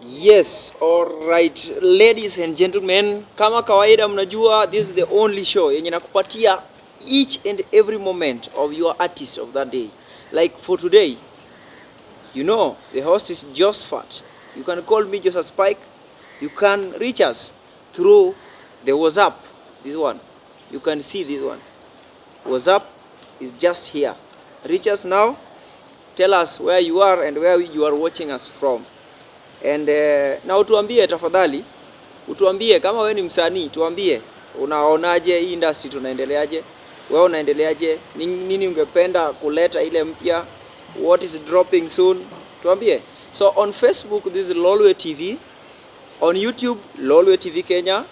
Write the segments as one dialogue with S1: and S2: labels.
S1: Yes, all right. Ladies and gentlemen, kama kawaida mnajua this is the only show yenye nakupatia each and every moment of your artist of that day. Like for today, you know, the host is Josphat. You can call me Joseph Spike. You can reach us through the WhatsApp. This one. You can see this one. WhatsApp is just here. Reach us now. Tell us where you are and where you are watching us from. And na utuambie tafadhali, utuambie kama we ni msanii, tuambie unaonaje hii industry, tunaendeleaje? Wewe unaendeleaje? Nini ungependa kuleta ile mpya? What is dropping soon? Tuambie. So on Facebook this is Lolwe TV, on YouTube Lolwe TV Kenya.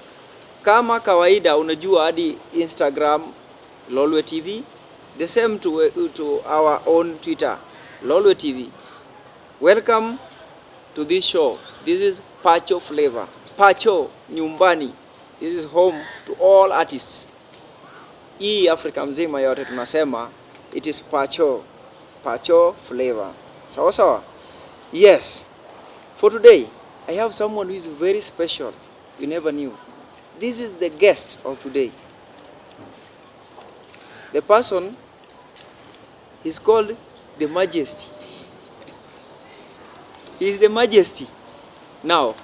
S1: Kama kawaida unajua hadi Instagram Lolwe TV, the same to our own Twitter Lolwe TV. Welcome to this show. This is Pacho Flavor. Pacho nyumbani. This is home to all artists. Hii Afrika mzima yote tunasema it is Pacho. Pacho Flavor. Sawa sawa? Yes. For today, I have someone who is very special. You never knew. This is the guest of today. The person is called the Majesty. He is the Majesty. Now,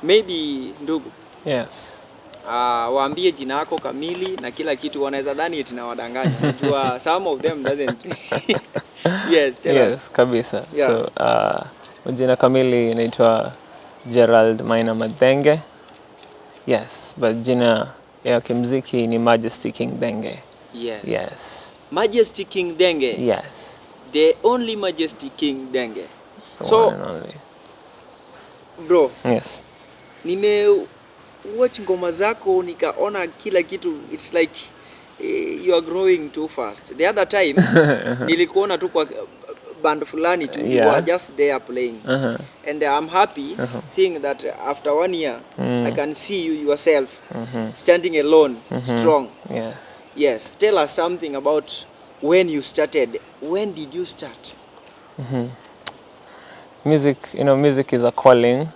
S1: maybe ndugu,
S2: Yes.
S1: Waambie jina yako kamili na kila kitu, wanaweza dhani eti nawadanganya. Unajua some of them doesn't. Yes, tell
S2: Yes,
S1: us.
S2: kabisa.
S1: Yeah.
S2: So, jina kamili inaitwa Gerald Maina Mathenge. Yes, but jina ya kimziki ni Majesty King Denge.
S1: Yes.
S2: Yes.
S1: Majesty King Denge.
S2: Yes.
S1: The only Majesty King Denge.
S2: The
S1: So,
S2: one and only.
S1: bro,
S2: Yes.
S1: nime watch ngoma zako nikaona kila kitu, it's like you are growing too fast. The other time nilikuona tu kwa band fulani tu, you were just there playing. And I'm happy seeing that after one year I can see you yourself standing alone, strong.
S2: Yes.
S1: Yes, tell us something about when you started. When did you start?
S2: Music, you know, music is a calling.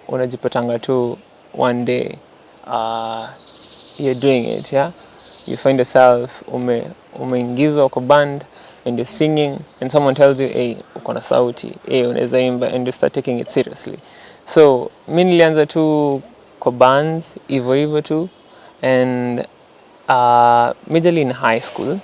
S2: Unajipatanga tu one day you're doing it, yeah? You find yourself umeingizwa kwa band and you're singing and someone tells you, hey, uko na sauti, hey, unaweza imba, and you start taking it seriously. So, mi nilianza tu kwa bands, hivyo hivyo tu, and majorly in high school,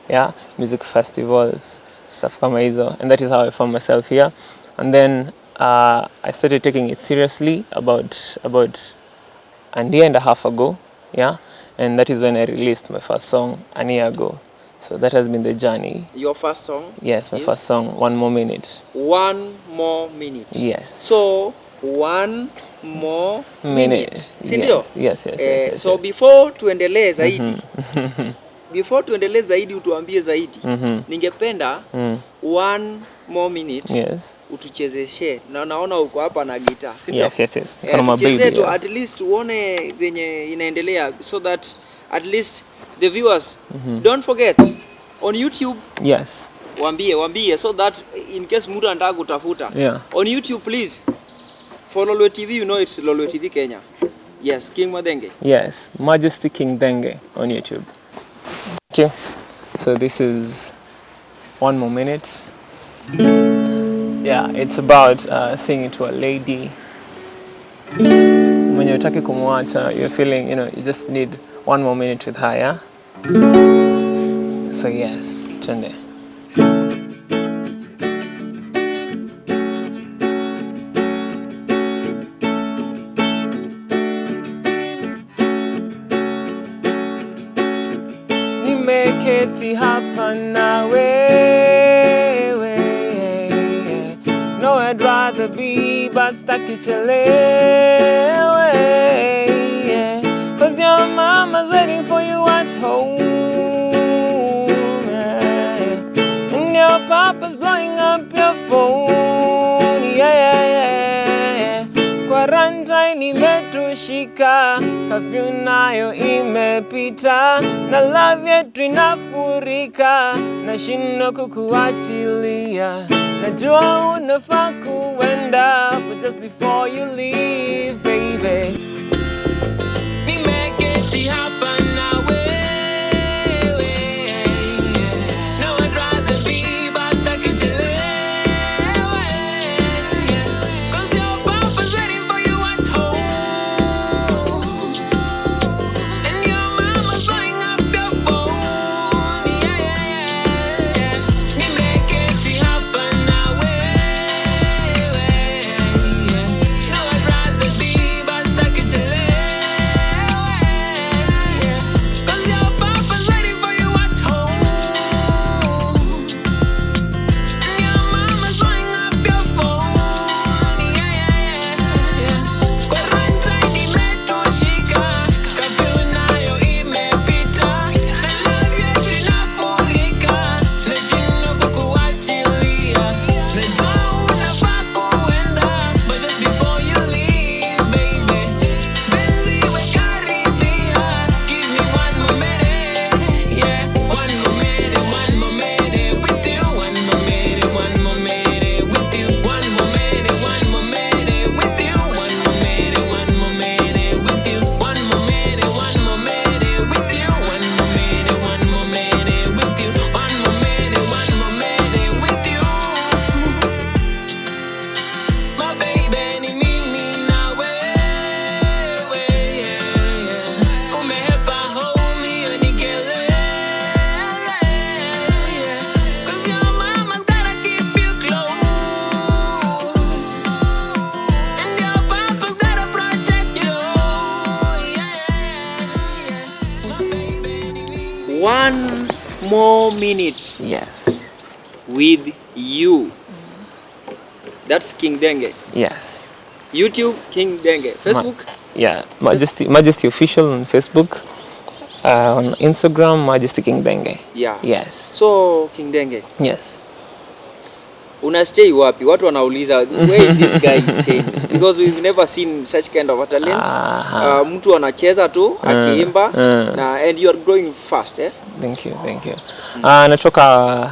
S2: yeah, music festivals, stuff kama hizo, and that is how I found myself here. And then I started taking it seriously about a year and a half ago, yeah, and that is when I released my first song a year ago. So that has been the journey.
S1: Your first song?
S2: Yes, my
S1: is
S2: first song, One More Minute.
S1: One More Minute.
S2: Yes.
S1: So, one more minute.
S2: Minute.
S1: Si ndio?
S2: Yes.
S1: So before tuendelee zaidi, before tuendelee zaidi utuambie zaidi, ningependa one more minute utuchezeshe, na naona uko hapa na guitar, si ndio?
S2: Yes. Niko na mababy,
S1: Tuchezee tu
S2: yeah.
S1: at least tuone venye inaendelea, so that at least the viewers don't forget on YouTube.
S2: Yes.
S1: Waambie so that in case mtu anataka kutafuta on YouTube, please follow Lolwe TV, you know it's Lolwe TV Kenya. Yes, King Mathenge.
S2: Yes, Majesty King Denge on YouTube. Thank you. So this is One More Minute. Yeah, it's about singing to a lady. Mwenye hutaki kumwacha, you're feeling, you know, you just need one more minute with her, yeah? So yes, twende. Nimeketi hapa na wewe, no, I'd rather be, but staki chelewe, 'cause your mama's waiting for you at home, yeah. And your papa's blowing up your phone, yeah. Quarantine imetushinda. imetushika, kafyu nayo imepita, na love yetu inafurika, nashindwa kukuachilia. Najua unafaa kuenda, but just before you leave, baby. Nimeketi hapa na wewe. No, I'd rather be, but sitaki uchelewe. 'Cause your papa's waiting for you at home. And your mama's blowing up your phone. Yeah. Nimeketi hapa na wewe. No, I'd rather be, but sitaki uchelewe. 'Cause your papa's waiting for you at home. And your mama's blowing up your phone. Yeah. Quarantine imetushika, kafyu nayo imepita, na love yetu inafurika, nashindwa kukuachilia. Najua unafaa kuenda, but just before you leave, baby, penzi we karibia, give me one more minute, yeah, one more minute, one more minute with you, one more minute, one more minute with you, one more minute, one more minute with you, one more minute, one more minute with you, one more minute, one more minute with you, one more minute, one more minute with you, one more minute, one more minute with you. My baby ni mimi na wewe, yeah. Umehepa home, hiyo ni kelele, yeah. 'Cause your mama's gotta keep you close. And your papa's gotta protect you, yeah. My baby ni mimi.
S1: One more minute
S2: Yes.
S1: with you. That's King Denge.
S2: Yes.
S1: YouTube, King Denge. Facebook,
S2: Yeah, Majesty Official on Facebook. On Instagram, Majesty King Denge.
S1: Yeah.
S2: Yes.
S1: So King Denge,
S2: Yes.
S1: una stay wapi? Watu wanauliza where is this guy staying? Because we've never seen such kind of a talent.
S2: Aha.
S1: Mtu anacheza tu akiimba na and you are growing fast, eh?
S2: Thank you, thank you. Natoka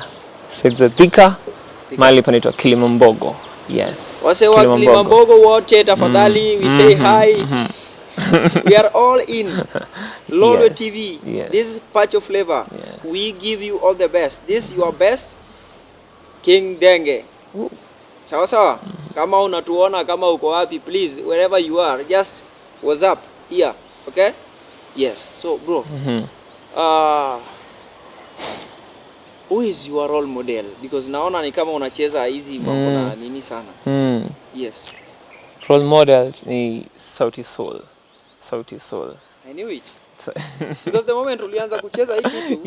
S2: side za Thika, mahali panaitwa Kilimambogo. Yes.
S1: Wase wa Kilimambogo wote tafadhali, we say hi. We are all in Lolwe TV. This is Pacho Flavor. We give you all the best. This is your best King Denge.
S2: Ooh.
S1: Sawa sawa. Kama unatuona, kama uko wapi, please, wherever you are, just what's up here. Okay? Yes. So bro, who is your role model? Because naona ni kama unacheza hizi mambo na nini sana. Yes.
S2: Role models ni Sauti Sol. Sauti Sol.
S1: I knew it. Because the moment ulianza kucheza hii kitu,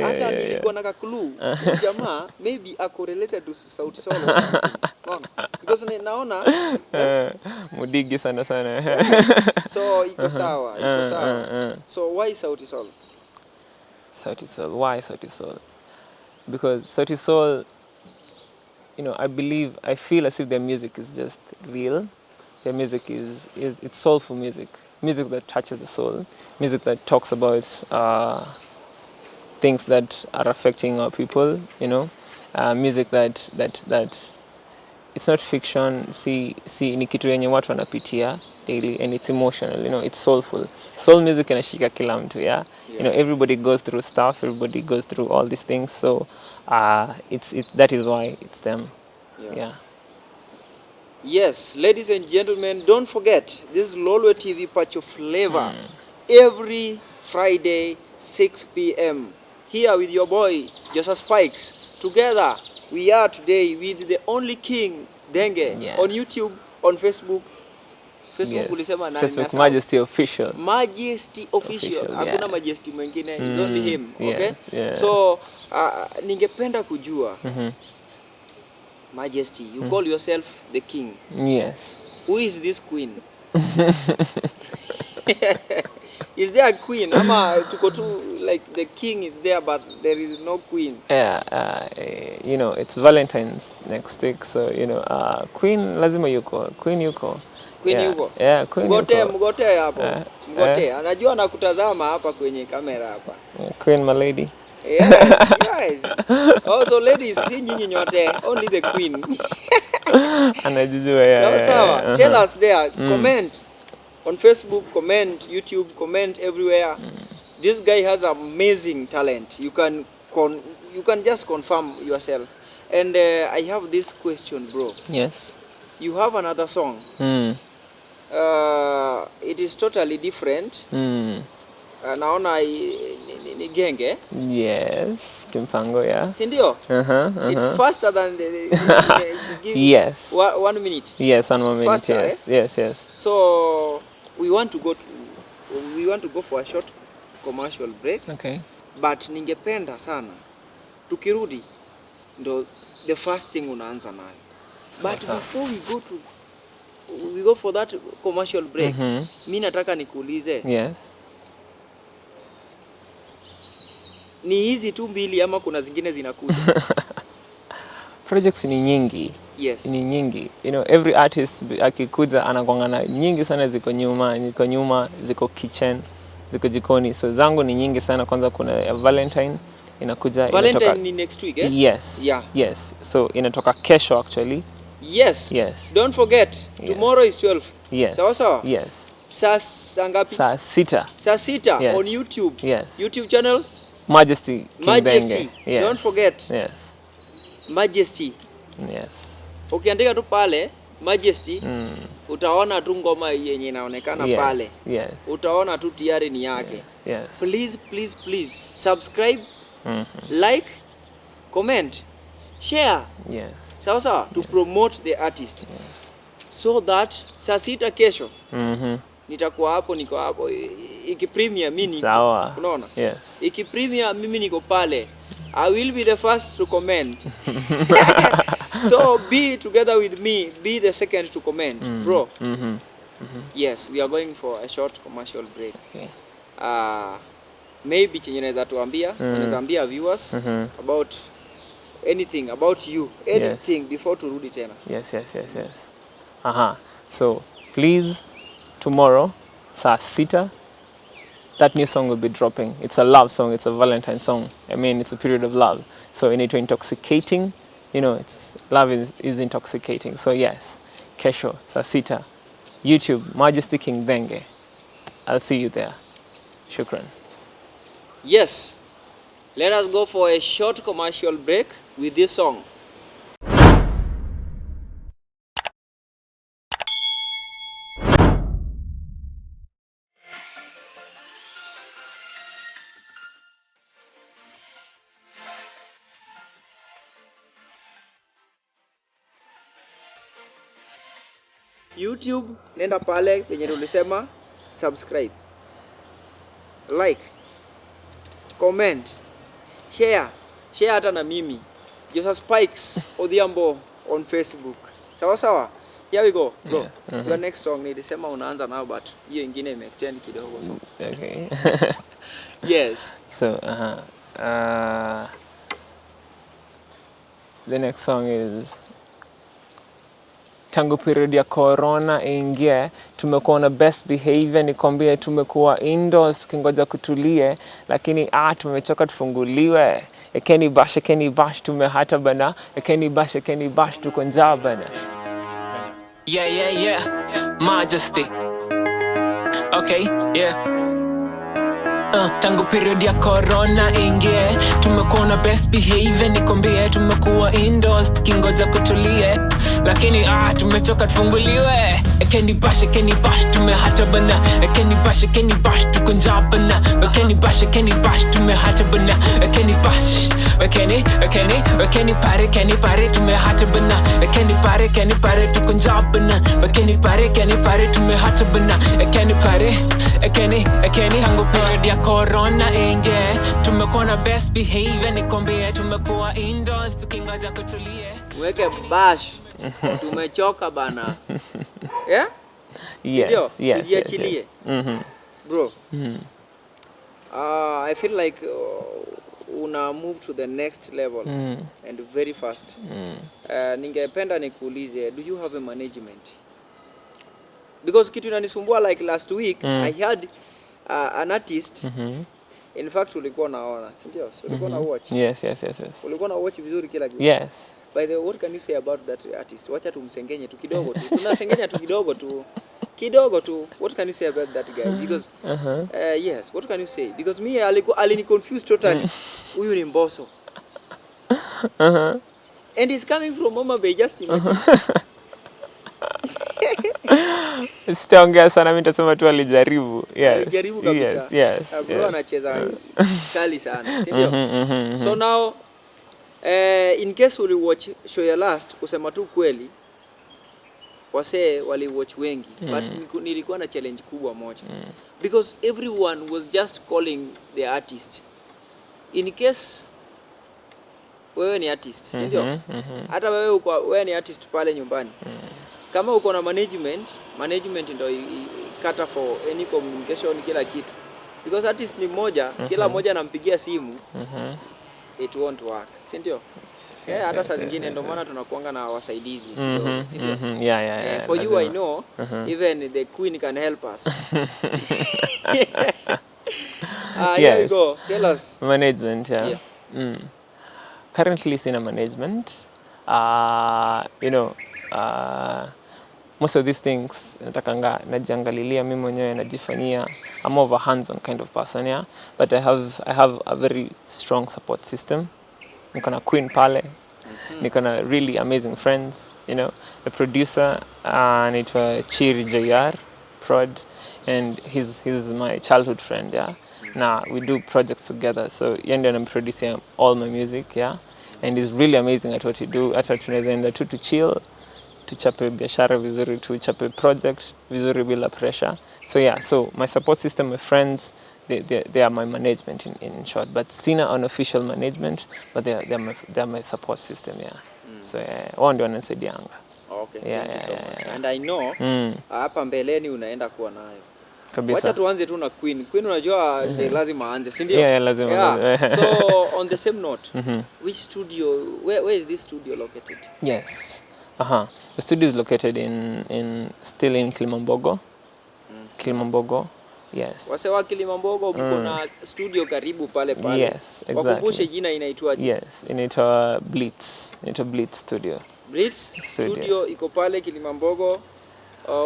S1: hata nilikuwa na ka-clue, huyu jamaa maybe ako related to Sauti Sol or something. Unaona? Because naona
S2: Mudigi sana sana.
S1: So iko sawa, iko sawa. So why Sauti Sol?
S2: Sauti Sol. Why Sauti Sol? Because Sauti Sol, I believe, I feel as if their music is just real. Their music is it's soulful music, music that touches the soul, music that talks about things that are affecting our people. Music that it's not fiction. Si ni kitu yenye watu wanapitia daily and it's emotional. It's soulful. Soul music inashika kila mtu, yeah? Everybody goes through stuff, everybody goes through all these things, so that is why it's them. Yeah.
S1: Yes, ladies and gentlemen, don't forget, this is Lolwe TV Pacho Flavor every Friday, 6 p.m. Here with your boy, Joseph Spikes. Together, we are today with the only King Denge on YouTube, on Facebook. Facebook ulisema nani?
S2: Facebook
S1: Nimesahau.
S2: Majesty Official.
S1: Majesty Official.
S2: Official,
S1: Hakuna
S2: yeah.
S1: Majesty mwingine, it's only him, okay?
S2: Yeah.
S1: So, ningependa kujua, Majesty, you call yourself the king.
S2: Yes.
S1: Who is this queen? Is there a queen? Ama tuko tu like the king is there but there is no queen.
S2: Yeah, it's Valentine's next week, so Queen lazima yuko, Queen yuko.
S1: Queen
S2: Yeah,
S1: yuko.
S2: Yeah, Queen
S1: Mgote,
S2: yuko.
S1: mgote hapo.
S2: Eh,
S1: Mgote. Anajua nakutazama hapa kwenye kamera hapa.
S2: Yeah, Queen my lady.
S1: Yes, yes. Also ladies, si nyinyi nyote, only the queen.
S2: Anajijua, yeah,
S1: Sawa
S2: yeah,
S1: sawa.
S2: yeah.
S1: Tell us there. Comment on Facebook, comment YouTube, comment everywhere. This guy has amazing talent. You can just confirm yourself. And I have this question, bro.
S2: Yes.
S1: You have another song. It is totally different. Naona ni genge,
S2: Yes, Kimpango, yeah.
S1: si ndio?
S2: Uh-huh,
S1: It's
S2: uh-huh.
S1: faster than the give
S2: Yes.
S1: 1 minute.
S2: Yes, one more minute.
S1: Faster,
S2: Yes,
S1: eh?
S2: yes, yes.
S1: So we want to go for a short commercial break.
S2: Okay.
S1: But ningependa sana tukirudi ndo the first thing unaanza nayo. But
S2: Sawa.
S1: before we go for that commercial break, mi nataka nikuulize,
S2: Yes.
S1: ni hizi tu mbili ama kuna zingine zinakuja?
S2: Projects ni nyingi.
S1: Yes.
S2: Ni nyingi. Every artist akikuja anakuanga na nyingi sana, ziko nyuma, ziko kitchen, ziko jikoni. So zangu ni nyingi sana. Kwanza kuna ya Valentine inakuja.
S1: Valentine
S2: inatoka.
S1: ni next week, eh?
S2: Yes.
S1: Yeah.
S2: Yes. So inatoka kesho actually.
S1: Yes.
S2: Yes.
S1: Don't forget, tomorrow is 12.
S2: Yes.
S1: Sawa sawa?
S2: Yes.
S1: Saa ngapi?
S2: Saa 6.
S1: Saa 6
S2: Yes.
S1: on YouTube.
S2: Yes.
S1: YouTube channel
S2: Majesty King
S1: Majesty.
S2: Benge. Yes.
S1: Don't forget.
S2: Yes.
S1: Majesty.
S2: Yes.
S1: Ukiandika tu pale Majesty, utaona tu ngoma yenye inaonekana
S2: Yes.
S1: pale.
S2: Yes.
S1: Utaona tu tayari ni yake.
S2: Yes.
S1: Please, please, please subscribe, like, comment, share.
S2: Yes.
S1: Sawa sawa, to promote the artist. So that saa 6 kesho nitakuwa hapo, niko hapo ikipremiere mimi niko.
S2: Sawa.
S1: Unaona?
S2: Yes.
S1: Ikipremiere mimi niko pale. I will be the first to comment. So be together with me, be the second to comment, bro. Yes, we are going for a short commercial break.
S2: Okay.
S1: Maybe chenye naweza tuambia, unaweza ambia viewers about anything about you, anything before turudi tena.
S2: Yes. Aha. So please, tomorrow, saa 6, that new song will be dropping. It's a love song. It's a Valentine song. I mean, it's a period of love. So inaitwa Intoxicating. It's love is intoxicating. So yes, kesho saa 6, YouTube, Majesty King Benge. I'll see you there. Shukran.
S1: Yes. Let us go for a short commercial break with this song. YouTube, nenda pale penye tulisema subscribe, like, comment, share, share hata na mimi Joseph Spikes Odhiambo on Facebook. Sawa sawa. Here we go. Bro.
S2: Yeah.
S1: Your next song nilisema unaanza nao but hiyo ingine imeextend kidogo so.
S2: Okay.
S1: Yes.
S2: So, the next song is, tangu period ya corona ingie, tumekuwa na best behavior, nikwambie, tumekuwa indoors tukingoja kutulie, lakini tumechoka tufunguliwe. Ekeni bash, ekeni bash, tumehata bana. Ekeni bash, ekeni bash, tuko njaa bana.
S3: Yeah. Majesty. Okay, yeah. Tangu period ya corona ingie, tumekuwa na best behavior, nikwambie, tumekuwa indoors tukingoja kutulie, lakini tumechoka tufunguliwe. Ekeni bash, ekeni bash, tumehata bana. Ekeni bash, ekeni bash, tuko njaa bana. Ekeni bash, ekeni bash, tumehata bana. Ekeni bash, ekeni, ekeni, ekeni pare, ekeni pare, tumehata bana. Ekeni pare, ekeni pare, tuko njaa bana. Ekeni pare, ekeni pare, tumehata bana. Ekeni pare, ekeni, ekeni. Tangu period ya corona ingie, tumekuwa na best behavior, nikwambie, tumekuwa indoors tukingoja kutulie.
S1: Weke bash. Tumechoka bana. Yeah?
S2: Yes,
S1: Ndio?
S2: yes, yes,
S1: Tujiachilie.
S2: yes.
S1: Bro. I feel like una move to the next level and very fast. Ningependa nikuulize, do you have a management? Because kitu inanisumbua, like last week I had an artist. In fact ulikuwa unaona, si ndio? Si ulikuwa na watch?
S2: Yes.
S1: Ulikuwa na watch vizuri kila kitu.
S2: Yes.
S1: By the way, what can you say about that artist? Wacha tumsengenye tu kidogo tu. Tunasengenya tu kidogo tu. Kidogo tu. What can you say about that guy? Because yes, what can you say? Because me, alikuwa alini confuse totally. Huyu ni Mbosso. And he's coming from Homa Bay, just imagine.
S2: Sitaongea sana, mi nitasema tu alijaribu. Yes.
S1: Alijaribu kabisa.
S2: Yes.
S1: Bro anacheza kali sana, si ndio?
S2: Mhm.
S1: So now in case uli watch show ya last, kusema tu kweli, wasee wali watch wengi, but nilikuwa na challenge kubwa moja, because everyone was just calling the artist. In case wewe ni artist, si ndio?
S2: Mhm.
S1: Hata wewe uko, wewe ni artist pale nyumbani, kama uko na management, management ndio cater for any communication, kila kitu, because artist ni mmoja, kila mmoja anampigia simu, it won't work, si ndio? Yeah, hata saa zingine ndio maana tunakuanga na wasaidizi kidogo, si ndio?
S2: Mhm. Yeah,
S1: For you I
S2: lazima.
S1: know even the queen can help us. Here we go. Tell us.
S2: Management, yeah.
S1: Yeah.
S2: Currently sina management. Most of these things natakanga najiangalilia mimi mwenyewe, najifanyia. I'm more of a hands-on kind of person, yeah. But I have a very strong support system. Niko na queen pale. Niko na really amazing friends. The producer anaitwa Chiri JR Prod, and he's my childhood friend, yeah. Na we do projects together. So yeye ndio anamproduce all my music, yeah. And he's really amazing at what he do. Hata tunaweza enda tu to chill, tuchape biashara vizuri, tuchape project vizuri bila pressure. So yeah, so my support system, my friends, they are my management in short. But sina an official management, but they are my support system, yeah. So yeah, wao ndio wananisaidianga.
S1: Okay,
S2: Yeah,
S1: thank you so much.
S2: yeah.
S1: And I know hapa mbeleni unaenda kuwa nayo.
S2: Kabisa.
S1: Wacha tuanze tu na Queen. Queen, unajua ni lazima aanze, si ndio?
S2: Yeah, lazima, lazima.
S1: So on the same note, which studio, where is this studio located?
S2: Yes. The studio is located in still in Kilimambogo. Kilimambogo. Yes.
S1: Wase wa Kilimambogo, mko na studio karibu pale pale.
S2: Yes, exactly.
S1: Wakumbushe jina inaitwaje?
S2: Yes, inaitwa Blitz. Inaitwa Blitz Studio.
S1: Blitz
S2: Studio.
S1: Studio iko pale Kilimambogo.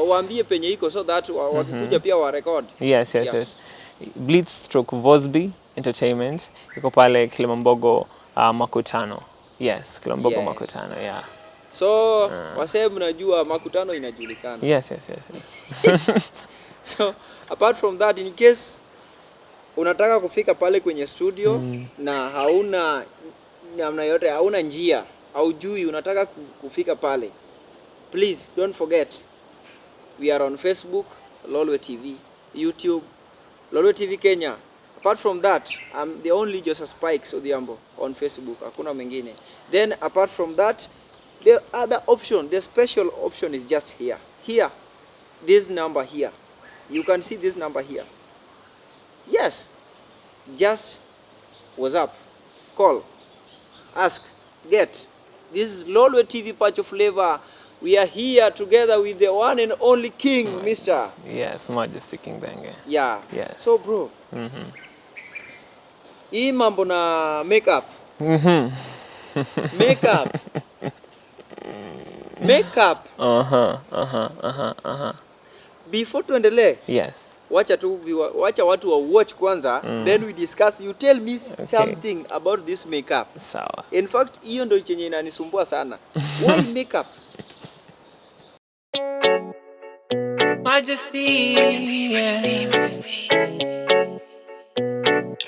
S1: Waambie penye iko so that wakikuja pia wa record.
S2: Yes, yes. Blitz/Vosby Entertainment iko pale Kilimambogo, Makutano. Yes, Kilimambogo Makutano, yeah.
S1: So wasee, mnajua Makutano inajulikana.
S2: Yes.
S1: So apart from that, in case unataka kufika pale kwenye studio na hauna namna yote, hauna njia, haujui, unataka kufika pale, please don't forget we are on Facebook, Lolwe TV, YouTube, Lolwe TV Kenya. Apart from that, I'm the only Joseph Spikes Odhiambo on Facebook, hakuna mwingine. Then apart from that, the other option, the special option is just here. Here, this number here. You can see this number here. Yes, just WhatsApp, call, ask, get. This is Lolwe TV Pacho Flavor. We are here together with the one and only king, Mr.
S2: Yes, Majesty King Denge.
S1: Yeah.
S2: Yes.
S1: So bro, hii mambo na makeup. Makeup. Makeup. Before tuendelee, wacha tu wacha watu wa watch kwanza, then we discuss. You tell me something about this makeup.
S2: Sawa.
S1: In fact, hiyo ndio chenye inanisumbua sana. Why makeup?
S3: Majesty, Majesty, Majesty, Majesty.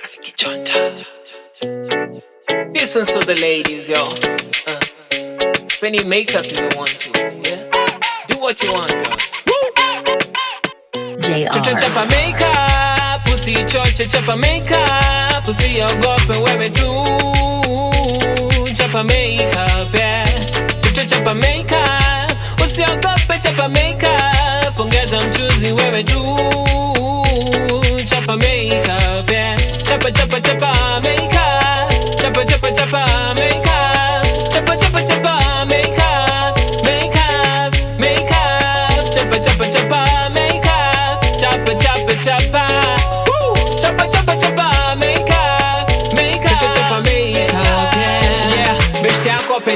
S3: Rafiki Chonta. This one's for the ladies, yo. Any makeup you want to, yeah? Do what you want, girl.
S4: JR.
S3: Chocho chapa makeup, usichoche chapa makeup, usiogope wewe tu. Chapa makeup, yeah. Chocho chapa makeup, usiogope chapa makeup, ongeza mchuzi wewe tu. Chapa makeup, yeah.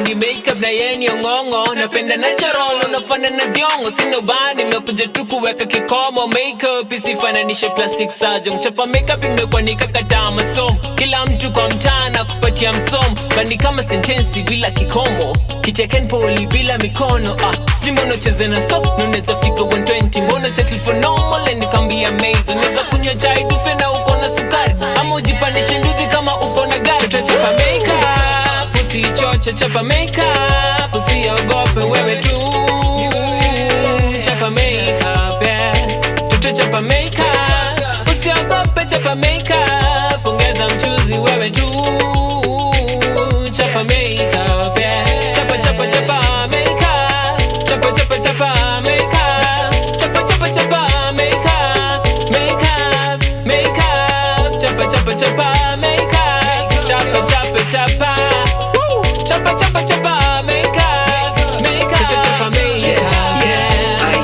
S3: Apendi makeup na yeye ni ong'ong'o. Napenda natural, unafana na Thiongo. Sina ubaya, nimekuja tu kuweka kikomo. Makeup isifananishe plastic surgeon. Chapa makeup imekuwa nikakataa masomo. Kila mtu kwa mtaa na kupatia msomo. Bandi kama sentensi bila kikomo. Kicheken poli bila mikono. Ah, si mbona ucheze na so, na unaweza fika 120. Mbona settle for normal and can be amazing. Unaweza kunywa chai dufe na uko na sukari. Ama ujipandishe nduthi kama uko na gari. Tutachapa makeup, usichoche, chapa makeup, usiogope wewe tu. Chapa makeup, yeah. Tutachapa makeup, usiogope, chapa makeup, ongeza mchuzi wewe tu. Chapa makeup, yeah. Chapa chapa chapa makeup, chapa chapa chapa makeup, chapa chapa chapa makeup, makeup, makeup, chapa chapa chapa makeup, chapa chapa chapa, woo, chapa chapa chapa makeup, makeup, chapa makeup, yeah.
S4: Ay,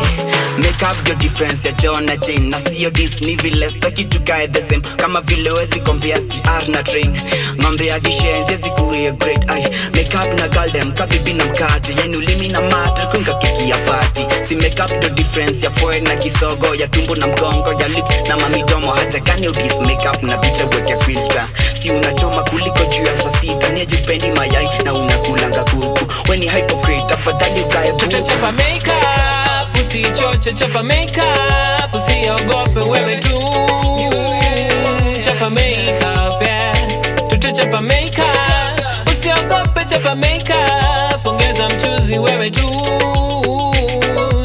S4: make up your difference ya John na Jane na sio this ni vile staki tukae the same kama vile wezi compare SGR na train ng'ombe ya kishenzi zikuwe great. Ay, make up na girl dem kabibi na mkate yani ulimi na mate kunga keki ya party si make up the difference ya forehead na kisogo ya tumbo na mgongo ya lips na mamidomo hata kani udis make up na picha weke filter si unachoma kuliko juu ya saa sita ni ajipendi mayai na unakulanga kuku we ni hypocrite tafadhali ukae buku.
S3: Tutachapa makeup, usichoche, chapa makeup, usiogope wewe tu. Chapa makeup, yeah. Tutachapa makeup, usiogope, chapa makeup, ongeza mchuzi wewe tu.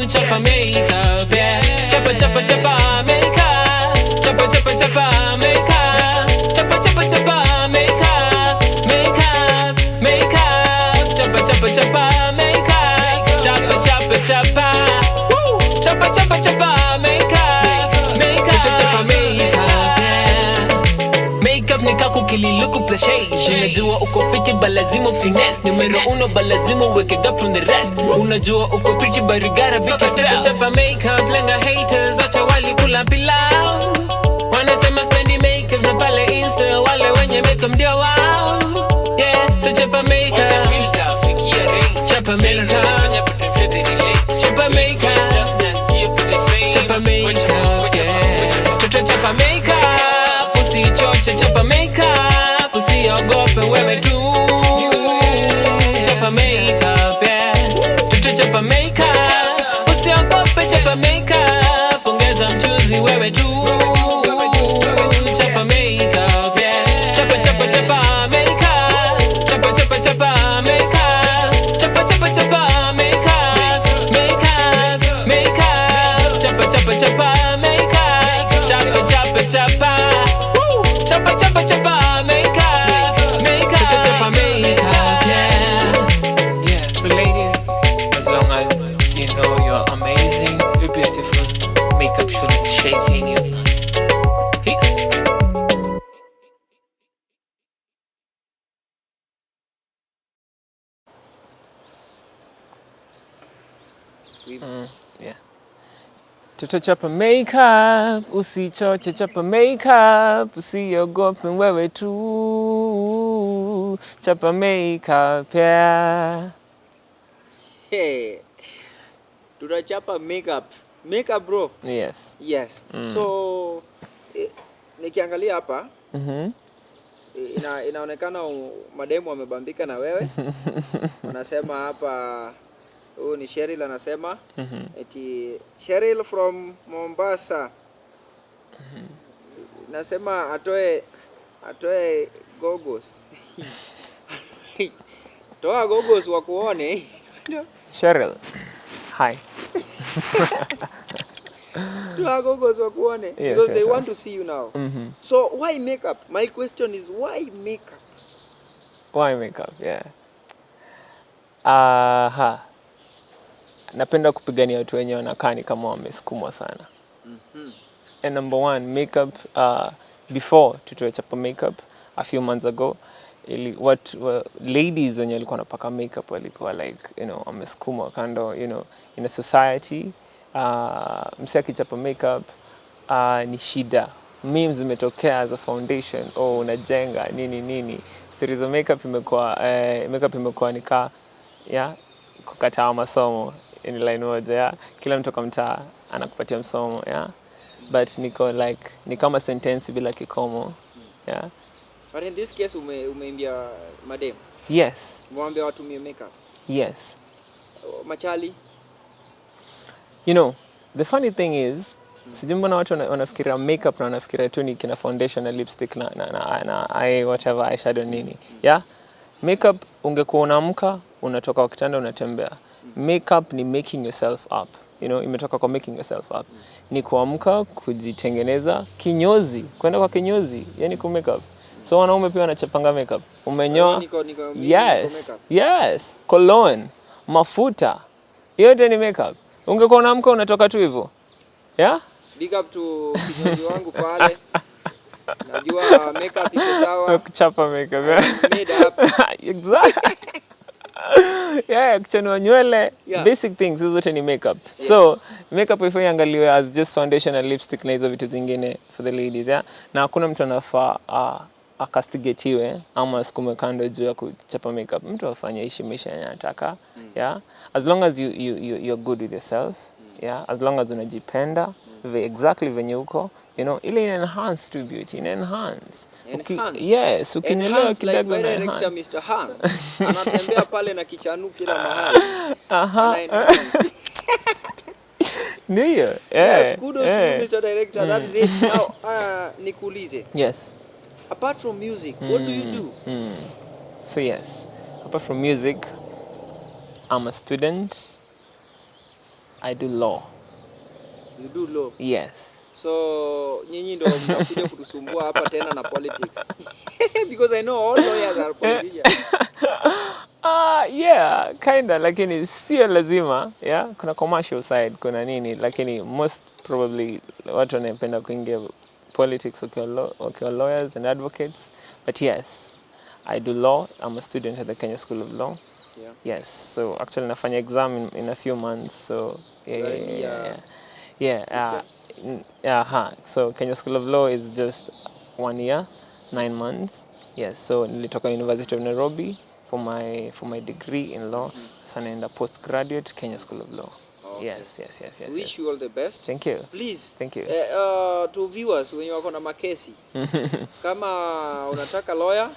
S3: Chapa makeup, yeah. Chapa chapa chapa makeup, chapa chapa chapa makeup, chapa chapa chapa makeup, makeup, makeup, chapa chapa chapa makeup, chapa chapa chapa, woo, chapa chapa chapa makeup, makeup, chapa makeup, yeah. Makeup ni kaku kililuku plashe. Unajua uko fiti ba lazima finesse. Numero uno ba lazima weke up from the rest. Unajua uko pretty but you gotta be yourself. Chapa makeup lenga haters wacha wali kula pilau. Wanasema spendi makeup na pale Insta wale wenye makeup ndio wao. Yeah, so chapa makeup. Chapa makeup. Chapa makeup. Chapa makeup. Yeah. Chocho chapa makeup. Usichoche, chapa makeup, usiogope wewe tu. Chapa makeup, yeah. Chocho chapa makeup, usiogope, chapa makeup, ongeza mchuzi wewe tu. Chapa makeup, yeah. Chapa chapa chapa makeup, chapa chapa chapa makeup, chapa chapa chapa makeup, makeup, makeup, chapa chapa chapa makeup, chapa chapa chapa, woo, chapa chapa chapa makeup, makeup, chapa makeup, yeah.
S2: Yeah, so ladies, as long as you know you're amazing, you're beautiful, makeup shouldn't shake any of that. Peace. Yeah. Toto chapa makeup, usichoche, chapa makeup, usiogope wewe tu. Chapa makeup, yeah.
S1: Hey. Tutachapa makeup. Makeup bro.
S2: Yes.
S1: Yes. So nikiangalia hapa inaonekana mademu wamebambika na wewe. Wanasema hapa huyu ni Cheryl anasema eti Cheryl from Mombasa. Nasema atoe goggles. Toa goggles wakuone.
S2: Cheryl. Hi.
S1: Toa goggles wakuone
S2: Yes,
S1: because
S2: yes,
S1: they want
S2: yes.
S1: to see you now. So why makeup? My question is why makeup?
S2: Why makeup? Yeah. Aha. Napenda kupigania watu wenye wanakaa ni kama wamesukumwa sana. And number one, makeup, before tutoe chapa makeup a few months ago, ili, what ladies wenye walikuwa wanapaka makeup walikuwa like, wamesukumwa kando, in a society, msee akichapa makeup ni shida. Memes zimetokea as a foundation, oh, unajenga nini nini. Stories za makeup imekuwa ni ka yeah, kukataa masomo ni line moja, yeah. Kila mtu kwa mtaa anakupatia msomo, yeah. But niko like ni kama sentence bila kikomo, yeah.
S1: But in this case umeimbia madem.
S2: Yes.
S1: Umewambia watumie makeup.
S2: Yes.
S1: Machali.
S2: You know, the funny thing is, sijui mbona watu wanafikiria makeup na wanafikiria tu ni kina foundation na lipstick na eye whatever, eyeshadow, nini. Yeah? Makeup, ungekuwa unaamka, unatoka kwa kitanda, unatembea. Makeup ni making yourself up. You know, imetoka kwa making yourself up. Ni kuamka, kujitengeneza, kinyozi, kwenda kwa kinyozi, yani ku makeup. So wanaume pia wanachapanga makeup. Umenyoa.
S1: Mimi niko
S2: Yes.
S1: makeup.
S2: Yes. Cologne, mafuta. Yote ni makeup. Ungekuwa unaamka unatoka tu hivyo. Yeah?
S1: Big up to kinyozi wangu pale. Najua makeup iko sawa.
S2: Kuchapa makeup. Yeah.
S1: Made up.
S2: Exactly. Yeah, kuchanua nywele, basic things, hizo zote ni makeup. So, makeup ifai iangaliwe as just foundation and lipstick na hizo vitu zingine for the ladies, yeah? Na hakuna mtu anafaa akastigatiwe ama asukume kando juu ya kuchapa makeup. Mtu afanye ishi maisha yenye anataka, yeah? As long as you're good with yourself, yeah? As long as unajipenda exactly venye uko, you know, ile ina enhance tu beauty, ina enhance.
S1: Enhance.
S2: Yes, ukinyolewa
S1: Enhance like
S2: kidogo
S1: my
S2: ina
S1: director
S2: enhance.
S1: Mr. Han anatembea pale na kichanu kila mahali. Ana enhance.
S2: Ndio.
S1: Yes, kudos to you, Mr. Director. That is it. Now, nikuulize.
S2: Yes.
S1: Apart from music, what do you do?
S2: So yes, apart from music, I'm a student. I do law.
S1: You do law.
S2: Yes.
S1: So nyinyi ndo mnakuja kutusumbua hapa tena na politics. Because I know all lawyers are politicians.
S2: Yeah, kinda, lakini sio lazima. Yeah, kuna commercial side, kuna nini, lakini most probably watu wanapenda kuingia politics wakiwa lawyers and advocates. But yes, I do law. I'm a student at the Kenya School of Law. Yes, so actually nafanya exam in a few months. So yeah. Yeah, huh. So Kenya School of Law is just 1 year, 9 months. Yes, so nilitoka University of Nairobi for my degree in law. Sasa naenda postgraduate Kenya School of Law.
S1: Okay.
S2: Yes.
S1: Wish you all the best.
S2: Thank you.
S1: Please.
S2: Thank you.
S1: To viewers wenye wako na makesi, kama unataka lawyer,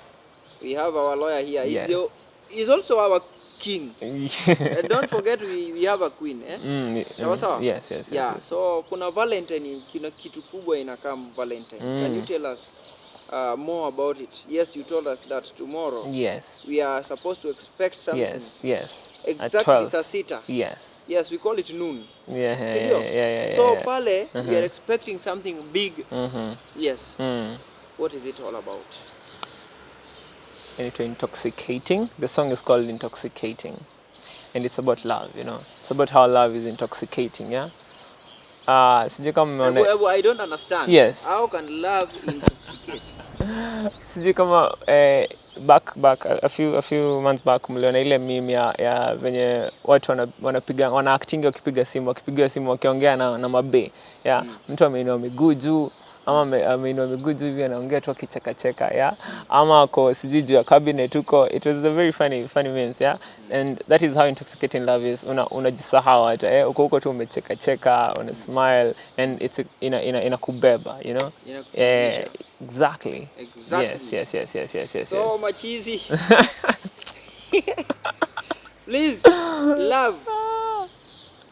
S1: we have our lawyer here. He's, he's also our king. And don't forget we have a queen, eh? Sawa sawa?
S2: Yes.
S1: Yeah, so kuna Valentine, kuna kitu kubwa inacome Valentine. Can you tell us more about it? Yes, you told us that tomorrow we are supposed to expect something.
S2: Yes. At
S1: Exactly
S2: 12.
S1: saa sita.
S2: Yes.
S1: Yes, we call it noon.
S2: Yeah,
S1: Si ndio?
S2: yeah.
S1: So pale we are expecting something big. Yes. What is it all about?
S2: Inaitwa Intoxicating. The song is called Intoxicating. And it's about love. It's about how love is intoxicating, yeah? Sijui kama mmeona
S1: I don't understand.
S2: Yes.
S1: How can love intoxicate?
S2: Sijui kama back a few months back mliona ile meme ya venye watu wanapiga, wana acting wakipiga simu, wakipiga simu, wakiongea na mabe, yeah. Mtu ameinua miguu juu ama ameinua miguu juu hivi, anaongea tu akichekacheka, yeah, ama ako sijui juu ya cabinet huko. It was a very funny funny memes, yeah, and that is how intoxicating love is. Unajisahau hata, uko huko tu umechekacheka, una smile and it's inakubeba.
S1: Inakuchizisha.
S2: Exactly.
S1: Exactly.
S2: Yes.
S1: So machizi. Please, love.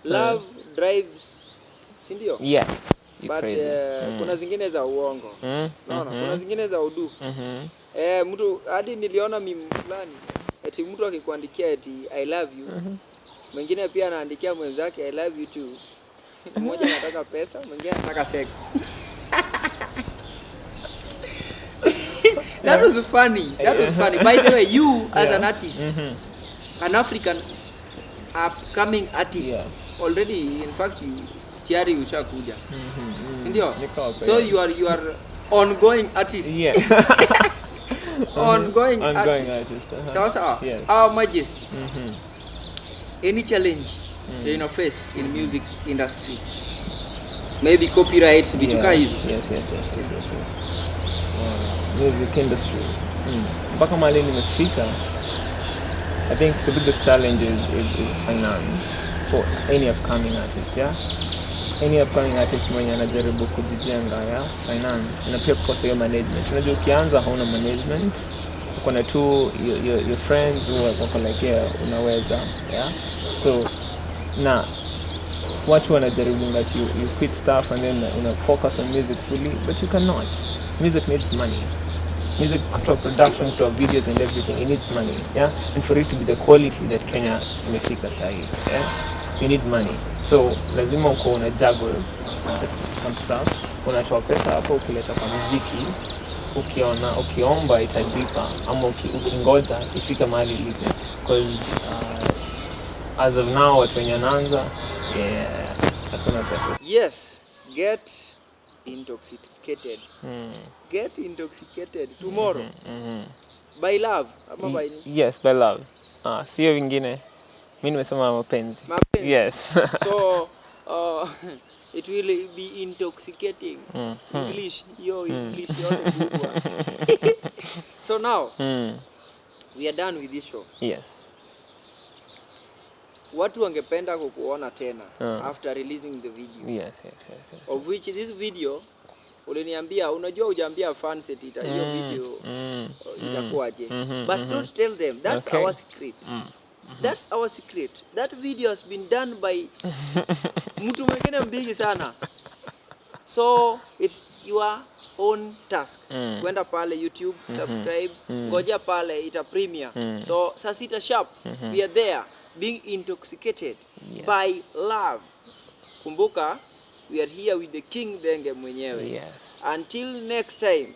S1: Love drives, si ndio?
S2: Yeah. You
S1: But
S2: crazy.
S1: kuna zingine za uongo. Unaona, kuna zingine za udu. Eh, mtu hadi niliona meme fulani eti mtu akikuandikia eti "I love you." Mwingine pia anaandikia mwenzake "I love you too." Mmoja anataka pesa, mwingine anataka sex. That was funny. That was funny. By the way, you as an artist, an African upcoming artist, already in fact you tayari ushakuja. Si ndio?
S2: Niko hapo,
S1: So
S2: yeah.
S1: you are ongoing artist. Ongoing,
S2: Ongoing
S1: artist.
S2: artist, uh-huh.
S1: Sawa sawa.
S2: Yes.
S1: Our Majesty. Any challenge you know face in music industry? Maybe copyrights, vitu kaa hizo.
S2: Yes. Music industry. Mpaka mahali nimefika. I think the biggest challenge is finance for any upcoming artist, yeah? Any upcoming artist mwenye anajaribu kujijenga, yeah? Finance. Na pia kukosa hiyo management. Unajua ukianza hauna management, uko na tu your friends who wako like, yeah, unaweza, yeah? So, na watu wanajaribu that you quit stuff and then una focus on music fully, but you cannot. Music needs money. Music, kutoa production, kutoa videos and everything, it needs money, yeah? And for it to be the quality that Kenya imefika sahi, yeah? You need money. So lazima uko una juggle some stuff. Unatoa pesa hapo ukileta kwa muziki, ukiona ukiomba itajipa ama ukingoja ifike mahali ilipe, because as of now watu wenye wanaanza, yeah, hakuna pesa.
S1: Yes, get intoxicated. Get intoxicated tomorrow. By love ama by
S2: Yes, by love. Ah, sio vingine, mi nimesema mapenzi.
S1: Mapenzi.
S2: Yes.
S1: So it will be intoxicating. English, hiyo English yote kubwa. So now we are done with this show.
S2: Yes.
S1: Watu wangependa kukuona tena after releasing the video.
S2: Yes.
S1: Of which this video uliniambia, unajua hujaambia fans eti hiyo video itakuwaje. But don't tell them. That's our secret. That's our secret. That video has been done by mtu mwingine mbigi sana. So it's your own task. Kwenda pale YouTube, subscribe, ngoja pale ita premiere. So saa 6 sharp, we are there being intoxicated by love. Kumbuka we are here with the King Denge mwenyewe. Until next time.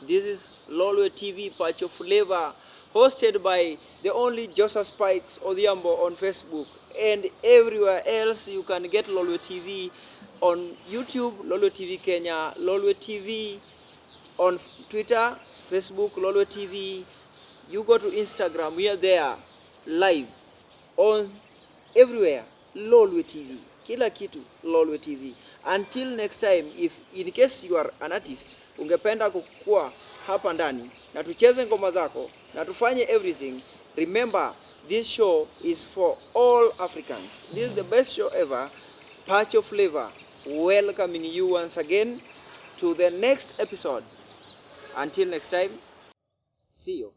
S1: This is Lolwe TV Pacho Flavor, hosted by the only Joseph Spikes Odhiambo on Facebook and everywhere else. You can get Lolwe TV on YouTube, Lolwe TV Kenya, Lolwe TV on Twitter, Facebook, Lolwe TV. You go to Instagram, we are there live on everywhere, Lolwe TV. Kila kitu Lolwe TV. Until next time, if in case you are an artist, ungependa kukua hapa ndani na tucheze ngoma zako na tufanye everything, remember this show is for all Africans. This is the best show ever. Pacho Flavor welcoming you once again to the next episode. Until next time, see you.